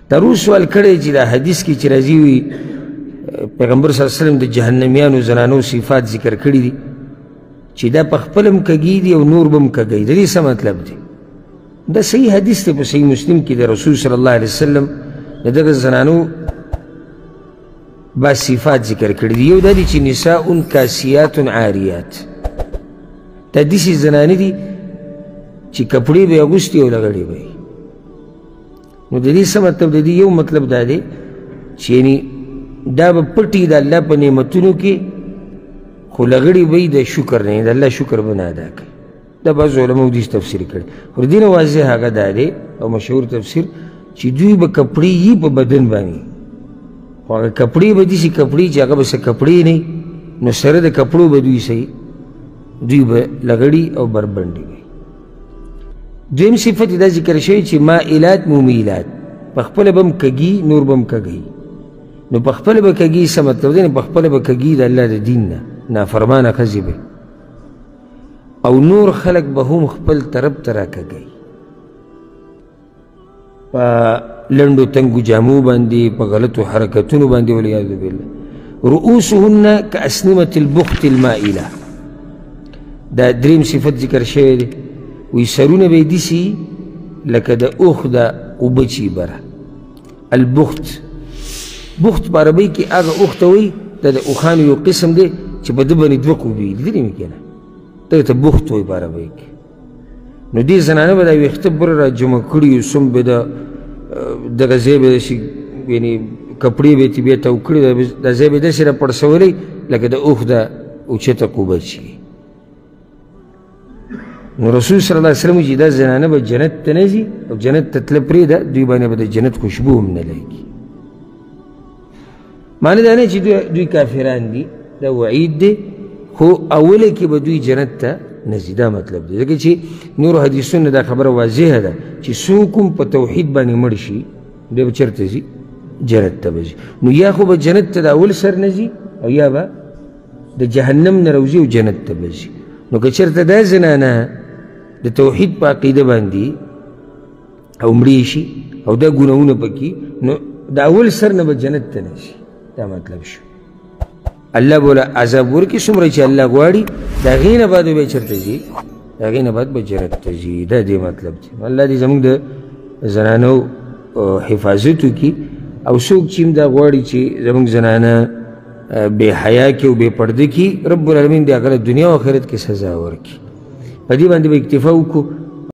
تا روز سوال کړی چې دا حدیث کې چې راځي وي پیغمبر صلی الله علیه وسلم د جهنمیانو زنانو صفات ذکر کړي دي چې دا په خپل هم کږي دي او نور به هم کږوي، د دې څه مطلب دی؟ دا صحیح حدیث دی په صحیح مسلم کې د رسول صلی الله علیه وسلم د دغه زنانو بعض صفات ذکر کړي دي. یو دا دي چې نساء کاسیات عاریات، دا داسې زنانې دي چې کپړې به یې اغوستي او لغړې به یې. نو د دې څه مطلب؟ د دې یو مطلب دا دی چې یعنې دا به پټي د الله په نعمتونو کې، خو لغړې به یې د شکر نه، د الله شکر به نه ادا کوي. دا بعضو علماو داسې تفسیر کړی، خو د دې نه واضح هغه دا دی او مشهور تفسیر چې دوی به کپړې یي په بدن باندې، خو هغه کپړې به داسې کپړې چې هغه به څه کپړې نه، نو سره د کپړو به دوی سي، دوی به لغړي او بربنډې وي. دویم صفت دا ذکر شوی چې مائلات ممیلات، په خپله به هم کږي نور به هم کږي. نو په خپله به کږي څه مطلب دی؟ په خپله به کږي د الله د دین نه، نافرمانه ښځې به، او نور خلک به هم خپل طرف ته راکږي په لنډو تنګو جامو باندې، په غلطو حرکتونو باندې، والعیاذ بالله. رؤوسهن کأسنمة البخت المائلة، دا دریم صفت ذکر شوی دی. وایي سرونه به یې داسې لکه د اوښ د اوبه چې بره. البخت، بخت په عربۍ کې هغه اوښ ته وایي، دا د اوښانو یو قسم دی چې په ده باندې دوه قوبې وي، لیدلې مې که نه، دغه ته بخت وایي په عربۍ کې. نو دې زنانه به دا ویښته بره را جمع کړي یو څوم به د دغه ځای به داسې یعنې کپړې به یې ترې بیا تاو کړي، دا ځای به یې داسې را پړسولی لکه د اوښ د اوچته قوبه چې. نو رسول صلی الله علیه وسلم چې دا زنانه به جنت ته نه ځي او جنت ته تله پرېږده، دوی باندې به د جنت خوشبو هم نه لګي. معنی دا نه چې دوی کافران دي، دا وعید دی، خو اوله کې به دوی جنت ته نه ځي، دا مطلب دی. ځکه چې نورو حدیثونو دا خبره واضحه ده چې څوک هم په توحید باندې مړ شي دی به چېرته ځي؟ جنت ته به ځي. نو یا خو به جنت ته د اول سر نه ځي او یا به د جهنم نه راوځي او جنت ته به ځي. نو که چېرته دا زنانه د توحید په عقیده باندې او مړې شي او دا ګناهونه پکې، نو د اول سر نه به جنت ته نه ځي، دا مطلب شو. الله به له عذاب ورکړي څومره چې الله غواړي، د هغې نه بعد به چېرته ځي؟ د هغې نه بعد به جنت ته ځي. دا دې مطلب دی. الله دې زموږ د زنانو حفاظت وکړي، او څوک چې هم دا غواړي چې زموږ زنانه بې حیا کړي او بې پرده کړي، رب العالمین دې هغه له دنیا او آخرت کې سزا ورکړي. په دې باندې به اکتفا وکړو.